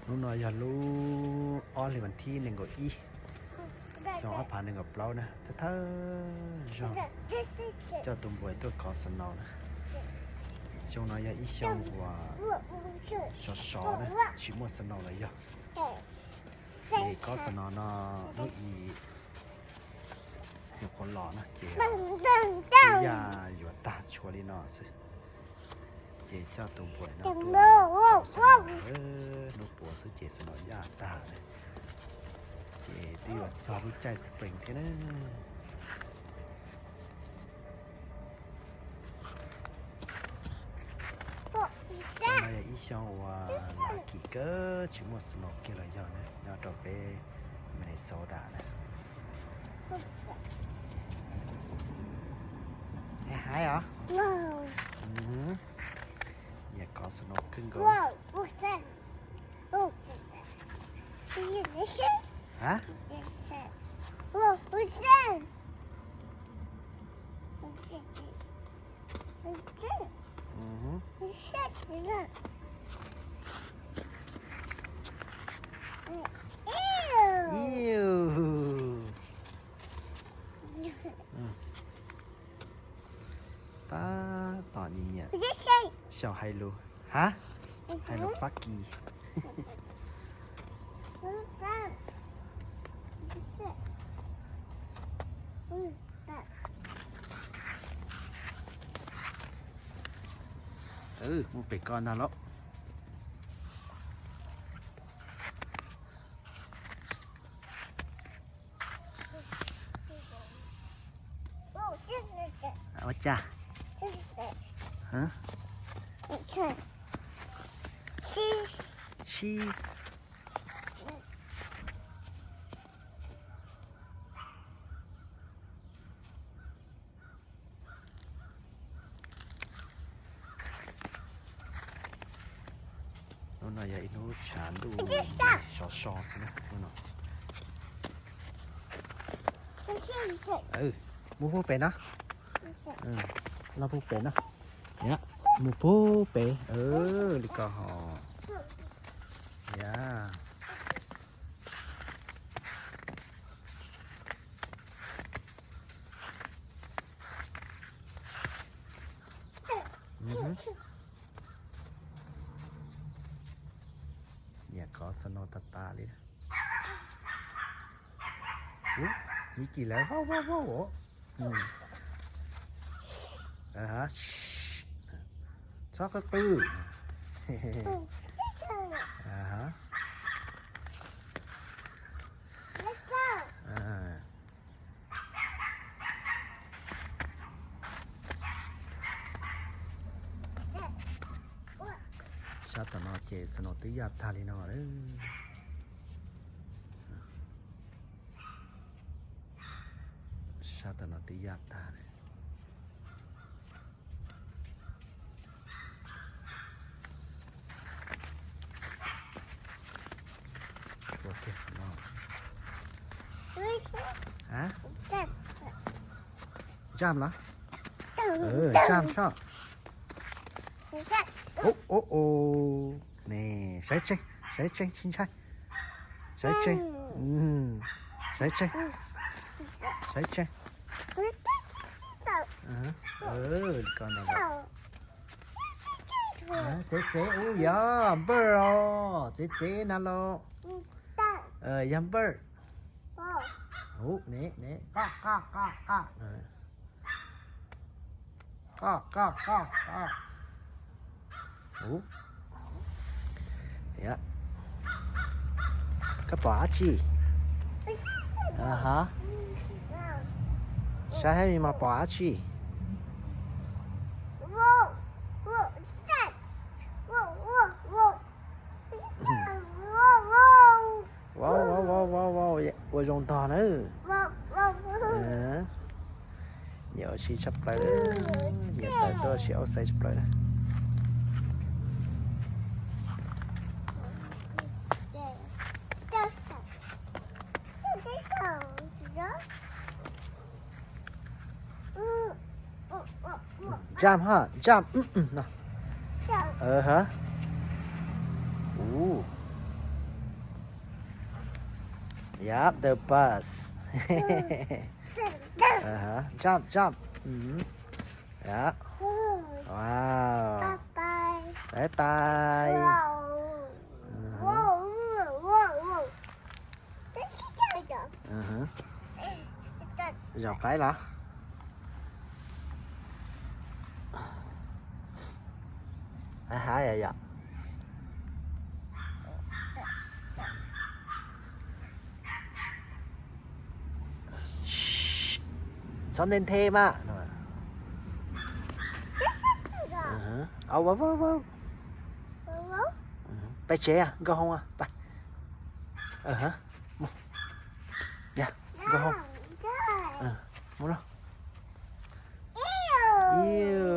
Hnub no yog lub ob hli vas thib nees nkaum ib, xyoo ob phav nees nkaum plaub na, thawj thawj zaug coj tus npuas tuaj kov snow na. Xyoo no yog ib xyoo uas sov sov na, tsis muaj snow los yog. Ces kov snow no hnub ib nyuam qhuav los na ces twb yaj yuav tag tshuav li no xwb. Ces coj tus npuas no tuaj kov snow, hnub puav xwb ces snow yaj tag na. Ces twb yuav txog lub caij spring thiab na. Xyoo no yog ib xyoo uas lucky kawg tsis muaj snow kiag los yog na, nyob rau peb Minnesota na. Haib os. Nyiam kov snow kawg nkaus. Ha? Ew. Tab tom nyiam nyiam xyaum hais lus. Ha? Hais lus Fab Kis. Mus pem koj ntag lauj. Ua cas? Cheese. Hnub no yog ib hnub tshav ntuj sov so xwb na hnub no. Mus puag pem no. Los puag pem no. Mus puag pem li ko ho. Ya. Nyiam kov snow tas tas li. Miv Kis lawv vauj vauj vauj os. Txhob qw qw. Sab tom no ces snow twb yaj tag li no lawm. Sab tom no twb yaj tag lawm. Tshuav kiag qhov no xwb. Jump los? Jump soj. Ne, saib tseeb, saib tseeb tsis ntshai. Saib tseeb, saib tseeb, saib tseeb. Txev txev, ub, yog npawj os, txev txev na los. Yog npawj. Ub, ne, ne, qaj, qaj, qaj, qaj. Qaj, qaj, qaj, qaj. Ub. Koj pom dab tsi? Saib seb mas pom dab tsi. Vau, vau, vau, vau, vau, ua zoo ntog nawb. Nyiam ua si tshaj plaws, nyiam tawm tuaj ua si outside tshaj plaws na. Jump ha, jump no. Ub. Yep, the bus. Uh-huh. Jump, jump. Mm-hmm. Yeah. Wow. Bye bye. Bye bye. Whoa. Uh-huh. Whoa, whoa, whoa, whoa. This is good. Uh-huh. It's good. Zaum qaib los? Hais hais yom. Txhob nthe nthe mas. Au, au, au, au. Peb tsev, nkauj hoob, peb. Mus. Nkauj hoob. Mus lauj. Iu.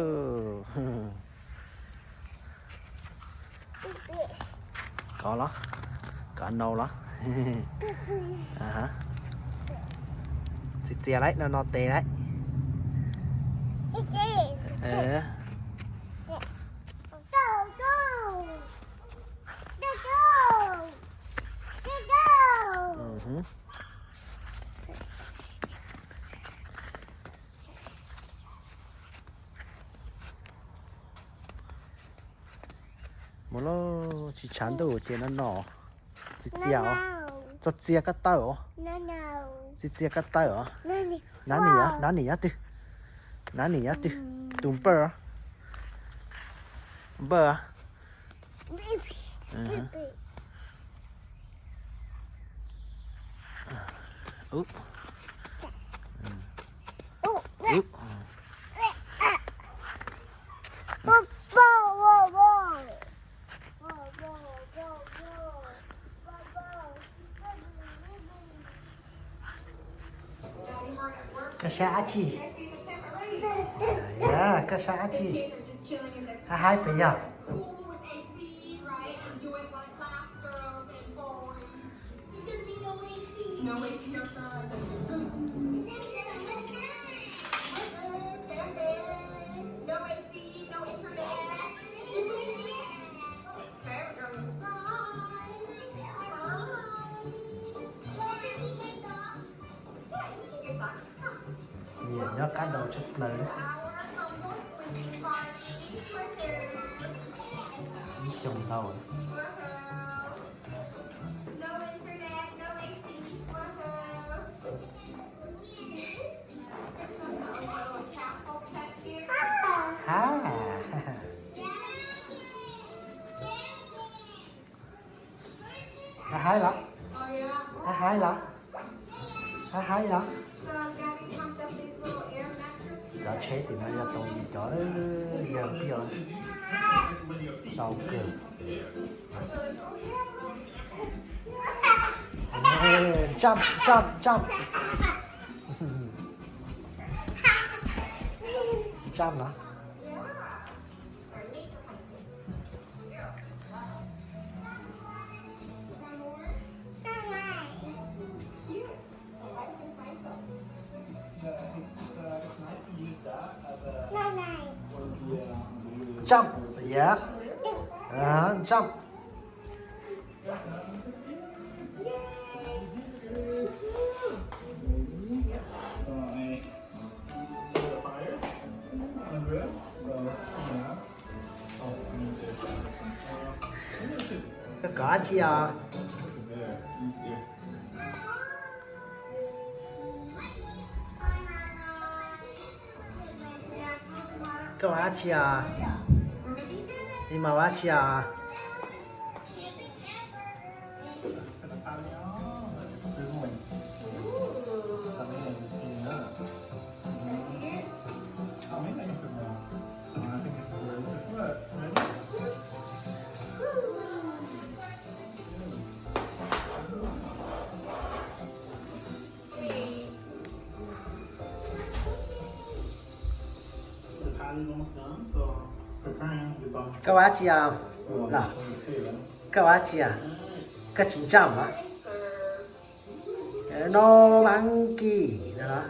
Kov los? Kov nau los? Txias txias lawm, no no tes lawm. Mus lauj, tsis tshav ntuj ces no no. Txias txias os. Txog txias koj tawm os. Txias txias koj tawm os. Nab nim, nab nim nyob twg? Nab nim nyob twg? Tus npawj. Npawj. Koj sab dab tsi? Koj sab dab tsi? Haib haib pes yog? Nyiam nyob qab ntaus tshaj plaws. Ib xyoos ntau. Haib haib los? Haib haib los? Haib haib los? Cov tsheb tim no yog tau yim cov, yog pib os. Tau kawg. Jump, jump, jump. Jump los? Jump, yeah. Jump. Koj kov dab tsi os? Koj ua dab tsi os? Ib mas ua dab tsi os? Koj ua dab tsi os? Koj ua dab tsi os? Koj tsis jump los? No monkey no los?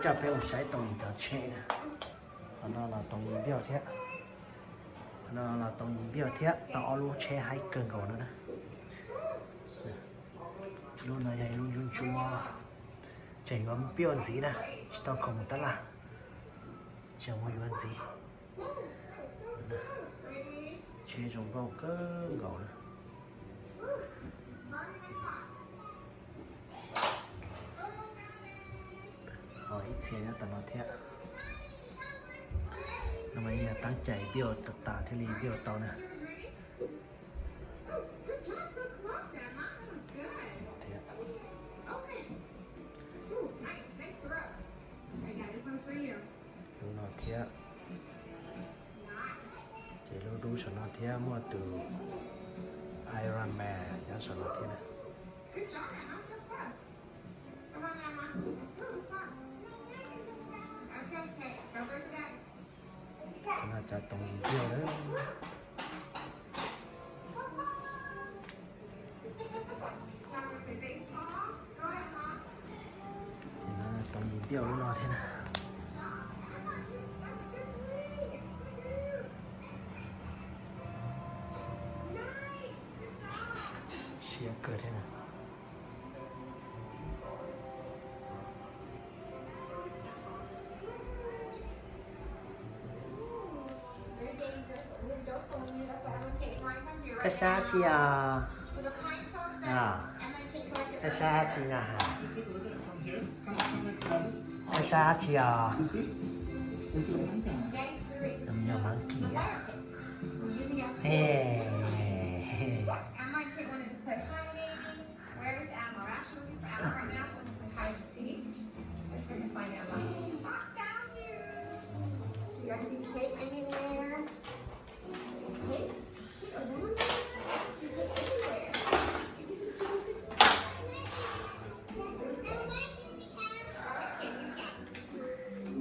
Coj peb mus saib Toom Yim cov tsheb na. Qhov no los Toom Yim Npiaj thiab. Qhov no los Toom Yim Npiaj thiab, tau ob lub tsheb haib kawg nkaus no na. Lub no yog ib lub ntsuab ntsuab, tseem yuav npiaj ntxiv na, tsis tau khoom mus tab laj, tseem mus yuav ntxiv. Tsheb zoo nkauj kawg nkaus na. Ho ib txhia nyob tom no thiab. No mas yog tab cais npiaj tas tas thiaj li npiaj tau na. Thiab. Lub no thiab. Ces lub dub saum no thiab, muaj tus Iron Man nyob saum no thiab na. Cov no cov Toom Yim Npiaj lawm. Ces no Toom Yim Npiaj lub no thiab na. Siab kawg thiab na. Koj sab tsi os? Koj sab tsi na? Koj sab tsi os? Cov monkey. Hey.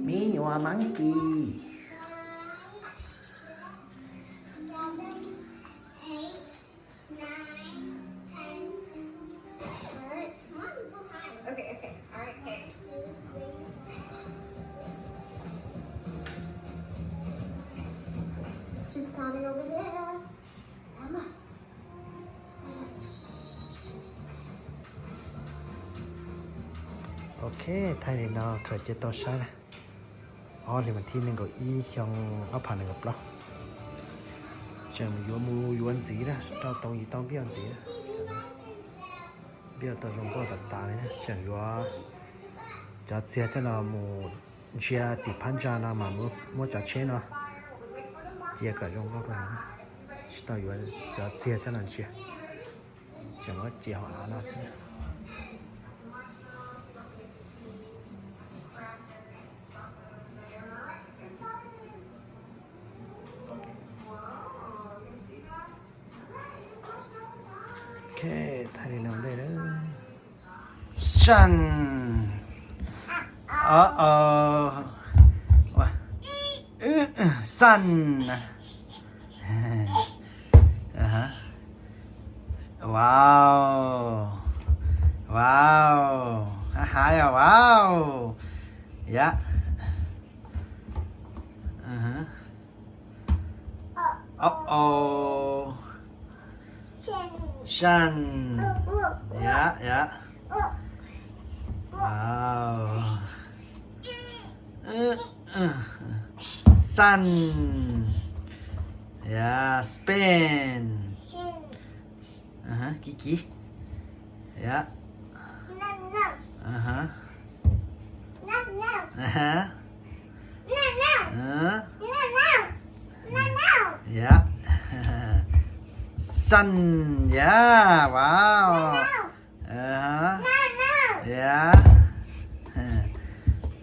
Mib nyuam monkey. Ok, thaij li no khaws cia tau saib na. Ob hlis mas thib nees nkaum ib xyoo ob phav nees nkaum plaub. Tseem yuav mus yuav ntxiv na, rau Toom Yim tau npiaj ntxiv na. Npiaj tau zoo nkauj tas tas li na, tseem yuav cov txiag coj los mus ntsia tim phab ntsa no mas muab cov tsheb no cia kom zoo nkauj rau no. Tsis tau yuav cov txiag coj los ntsia, tseem muab cia hauv av no xwb. Ok, thaij li no ntej na. Sun. Uh-oh. Sun. Wow. Wow. Haj hais os, wow. Yam. Uh-oh. Sun. Yam, yam. Wow. Sun. Yam, spin. Kiv kiv. Yam. Yam. Sun, yam, wow. Yam.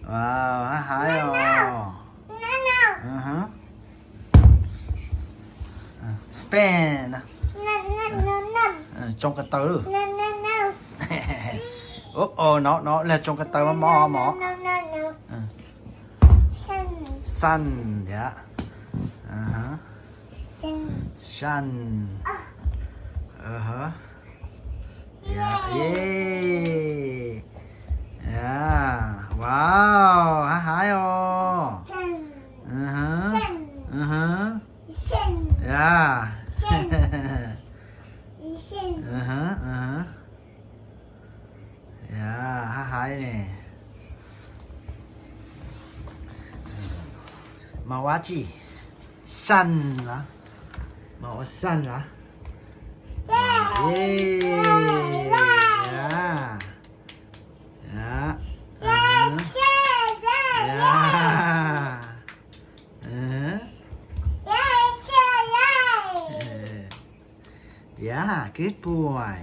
Wow, haj hais os. Spin. Tsoo ko taw. Ub, no no, tsoo ko taw mos mos. Sun, yam. Sun. Yam, yam. Wow, hab hais os. Ya. Ya, hab hais ne. Mas ua tsi? Xan los? Mas ua xan los? Ya. Ya. Ya. Ya, good boy.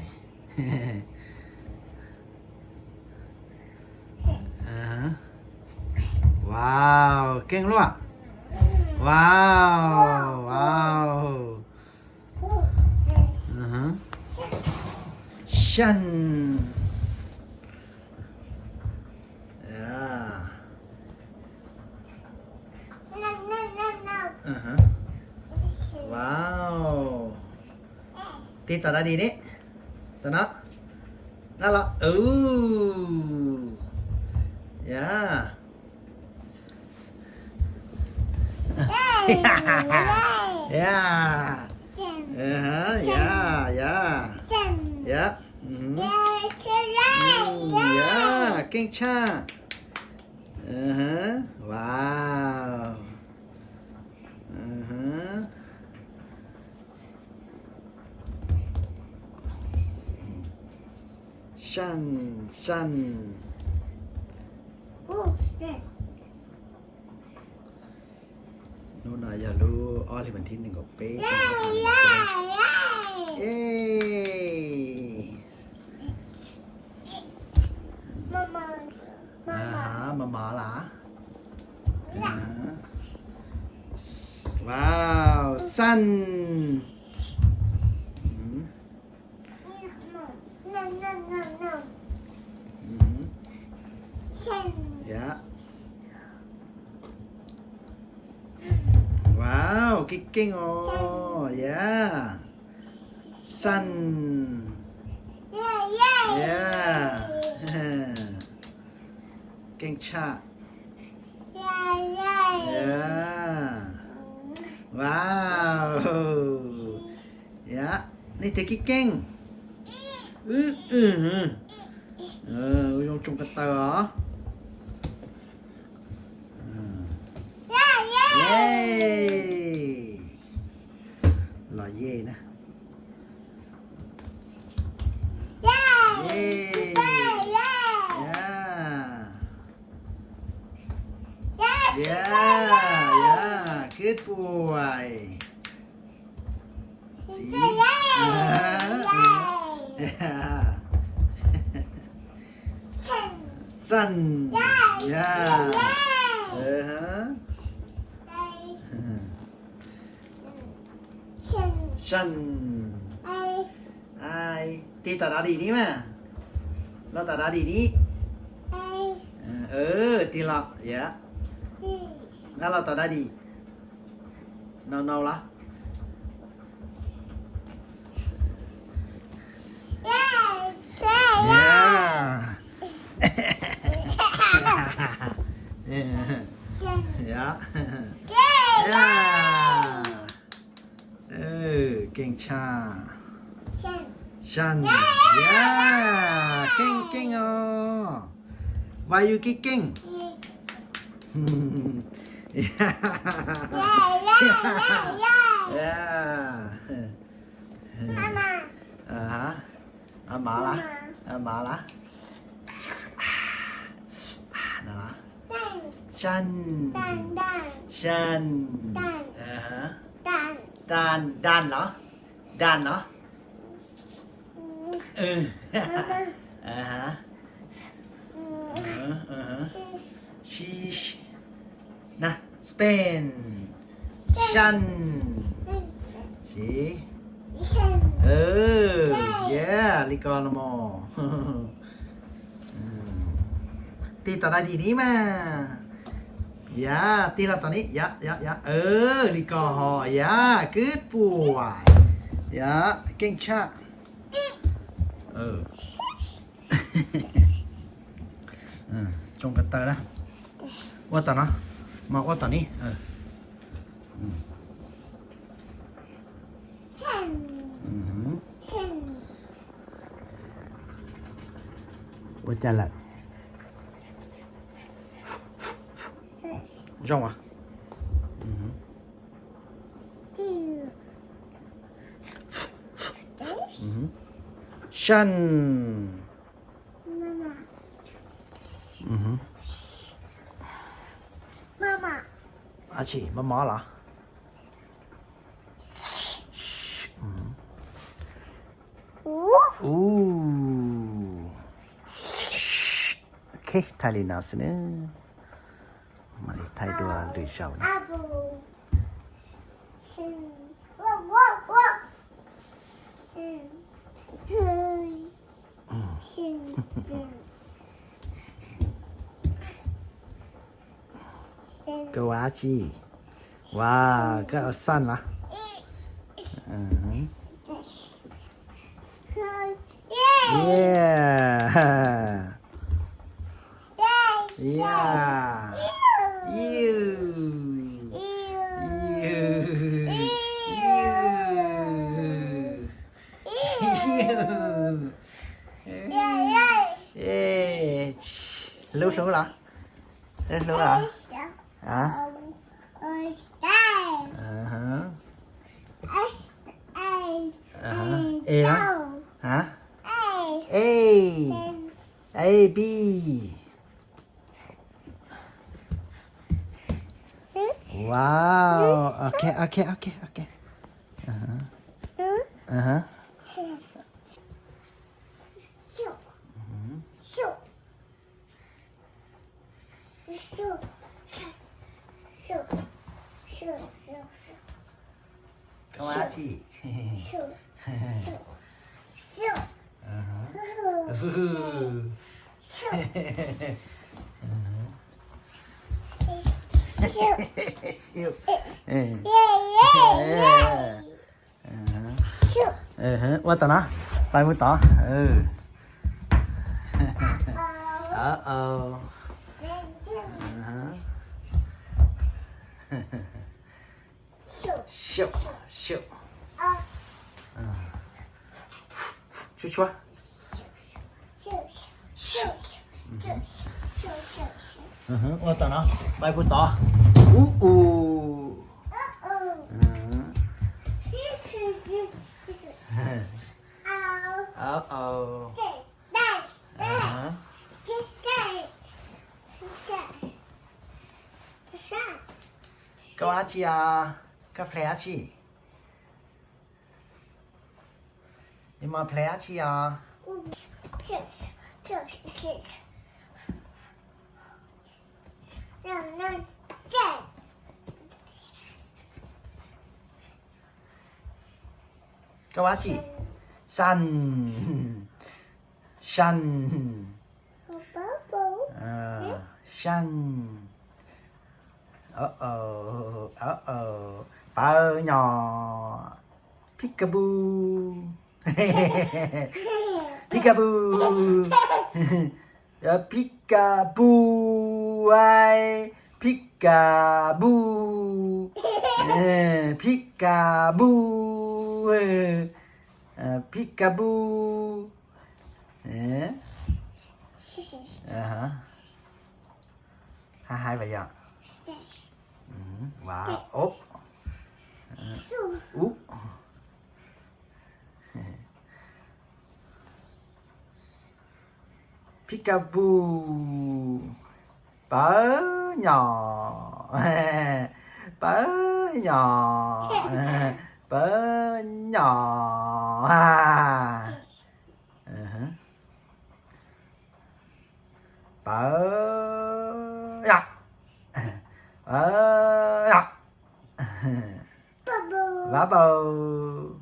Wow, keej luaj. Wow, wow. Xan. Wow. Tig tom daddy ne. Tom no. Nqa los. Ya. Ya. Ya, ya. Ya. Ya, keej tshaj. Wow. Xan, xan. Lub no yog lub ob hlis vas thib nees nkaum peb. Mas mas las. Wow, xan. Ya. Wow, keej keej os. Ya. Xan. Ya. Keej tshaj. Ya. Wow. Ya, nej tig keej keej. Ua zoo tsoo ko taw os. Los ye na. Ya. Ya, ya, good boy. Xan. Ya. Xan. Ai, tig tom daddy ni mas. Los tom daddy ni. Tig los, ya. Nqa los tom daddy. No no los. Ya. Ya. Keej tshaj. Xan. Ya, keej keej os. Vas yus keej keej. Mav las, mav las. Xan. Xan. Dan, dan los? Dan los? Na, Spain. Xan. Ya, li ko los mas. Tig tom daddy ni mas. Ya, tig los tom ni. Ya, ya, ya. Li ko ho. Ya, good boy. Ya, keej tshaj. Tsoo ko taw na. Ua tom no, mas ua tom ni. Ua cas lawm? Zoo as. Shan. Ab tsi, mob mob los? Ub. Ok, thaij li no xwb nawb. Mam li thaij dua lwm zaus na. Koj ua dab tsi? Wow, koj ua xaj los? Yeah. Yeah. Ew. Ew. Ew. Ew. Hlub hlub los? Hlub hlub los? A. Aha. Aha. E los? A. A. A, B. Wow. Ok, ok, ok, ok. Aha. Aha. Koj ua dab tsi? Ua tom no, pais mus tod. Tshuab tshuab. Ua tom no, pais mus tod. Ub u. Koj ua dab tsi os? Koj play dab tsi? Nws mas play dab tsi os? Koj ua dab tsi? San. San. San. Pawv nyom. Peekaboo. Peekaboo. Peekaboo. Peekaboo. Peekaboo. Peekaboo. Hais hais vas yom. Ub. Peekaboo. Pawv nyom. Pawv nyom. Pawv nyom. Pawv yom. Pawv yom. Bubble.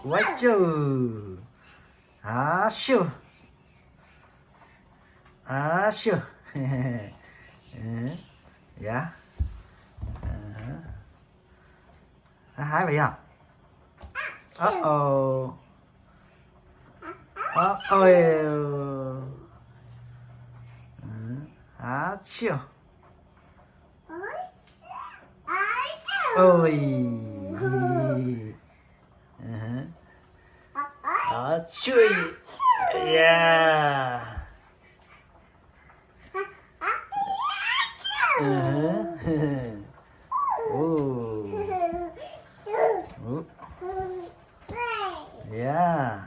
Ua tsaug. A shu. A shu. Ya. Hais mas yog. Ov, ov, ov, av tswj. Ov, tswj. Yeah. Yeah.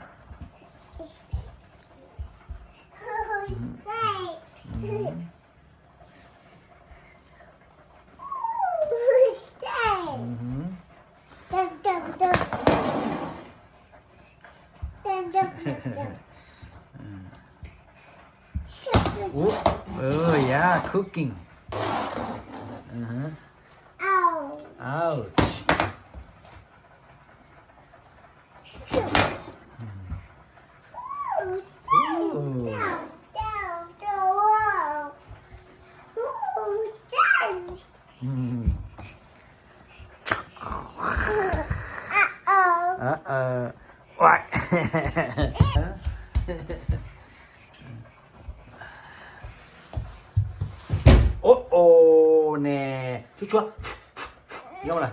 Ov, yeah, cooking. Ouch. Ov, ov, ne, tshuab tshuab. Yog na.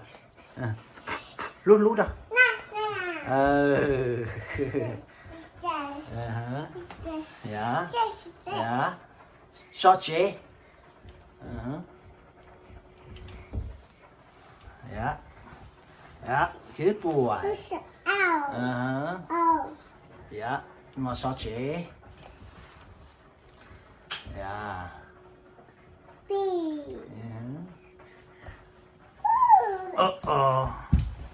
Hlub hlub rau. Yav, yav, so tsev. Yav, yav, khib puas. Yav, mus so tsev. Yav.